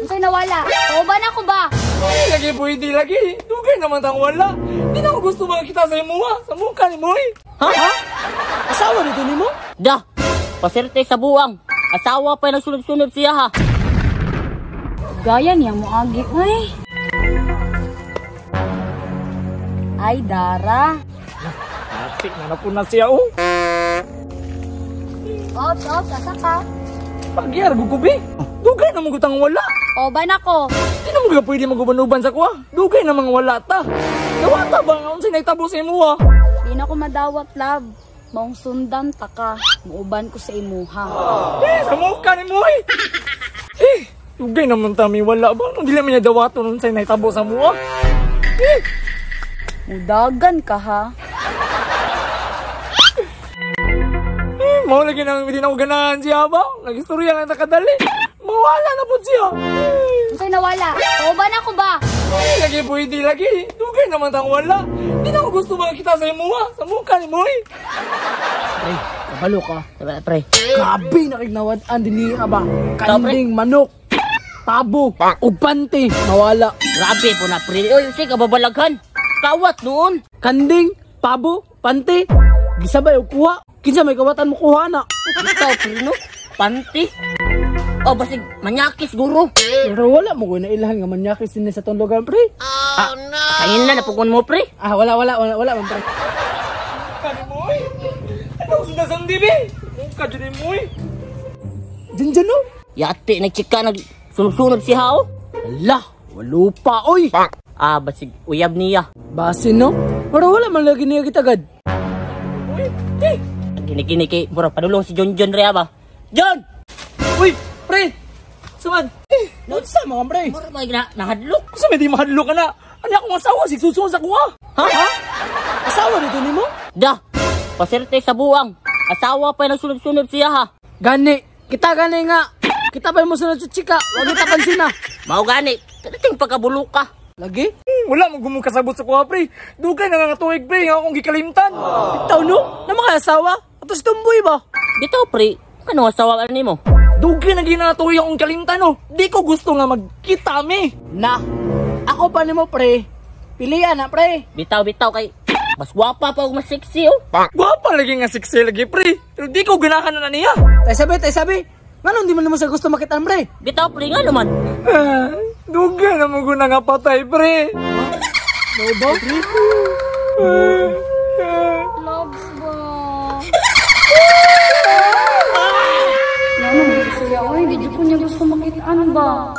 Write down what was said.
Unsay nawala? Pauban ako ba? Ay, lagi pwede lagi. Dugay naman tang wala. Di na ako gusto makita sa imuha. Sa mukha ni mo eh. Ha? Ha? Asawa nito nimo? Da, paserte sa buwang. Asawa pa nagsunod-sunod siya ha. Gaya niya mo agi, uy. Ay, Dara. Atik na na po na siya oh. Ops, ops, asa ka? Pagyar, gugubi. Dugay naman gutang wala. Pauban ako. Di na mo ka pwede maguban-uban sa kuha. Dugay namang wala ta. Dawata ba nga unsay naitabo sa imuha? Di na ko madawat, love. Maong sundan ta ka. Muuban ko sa imuha. Eh, sa mukha ni mo eh. Eh, dugay naman ta may wala ba? Nung di naman niya dawato nung unsay naitabo sa muha. Eh, Mudagan ka ha. eh, mao lagi nang hindi na ko ganahan siya ba? Nagistorya lang ta kadali. Mawala na po siya. Eh, Unsay nawala? Pauban ako ba? eh, lagi pwede lagi. Dugay naman tang wala. Di na ako gusto makita sa imuha. Sa mukha ni mo eh. Pre, kabalo ka. Diba, pre? Grabe na kay din niya ba? Kanding, manok, pabo, ug panty, mawala. Grabe po na, pre. Uy, sige, kababalaghan. Kawat noon. Kanding, pabo, panty, gisabay og kuha. Kinsa may kawatan mo kuha na. Ikaw, pre, no? Panty. O, basig, manyakis, guro. Pero wala mo ko na ilahan nga manyakis din sa tong lugar, pre. Ah, sayin na, napugon mo, pre. Ah, wala wala wala wala man, pre. Mukha ni mo eh. Ano ko sinasandi be? Mukha dyan ni mo eh. Diyan dyan no? Yate, nagchika, nagsunod-sunod siya, oh. Ala, walo pa, oy. Ah, basig, uyab niya. Basin no? Pero wala man lagi niya kitagad. Uy, eh. Gini-gini kay, mura, padulong si John John Rea ba? John! Uy, pre! Suman! Eh, Unsa mga pre? Mura, may na, nahadlok. Unsa may di mahadlok ka na? Ano akong asawa? Sigsusunod sa kuha. Ha? Ha? Asawa nito nimo? Da, paserte sa buwang. Asawa pa nagsunod-sunod siya ha. Gani, kita gani nga. Kita pa mo sunod sa chika, wag kita pansin na. Mao gani, kadating pagkabulo ka. Lagi? Wala mo gumukasabot sa kuha, pre. Dugay na nga tuig, pre. Nga akong gikalimtan. Bitaw no? Na mga asawa? Ato si Tumboy ba? Bitaw pre, ano asawa ka nimo? Dugay na ginatuig akong kalimtan, no. Di ko gusto nga magkita mi. Na, ako pa nimo pre. Pilian na pre. Bitaw bitaw kay mas gwapa pa og mas sexy oh. Gwapa lagi nga sexy lagi, pre. Pero di ko ganahan na niya. Tay sabi, tay sabi. Nganong di man nimo sa gusto makitaan pre? Bitaw pre nga naman. Ah, dugay na mo guna nga patay, pre. No ba? Loves ba? Ano, siya, oy, di ko niya gusto makitaan ba?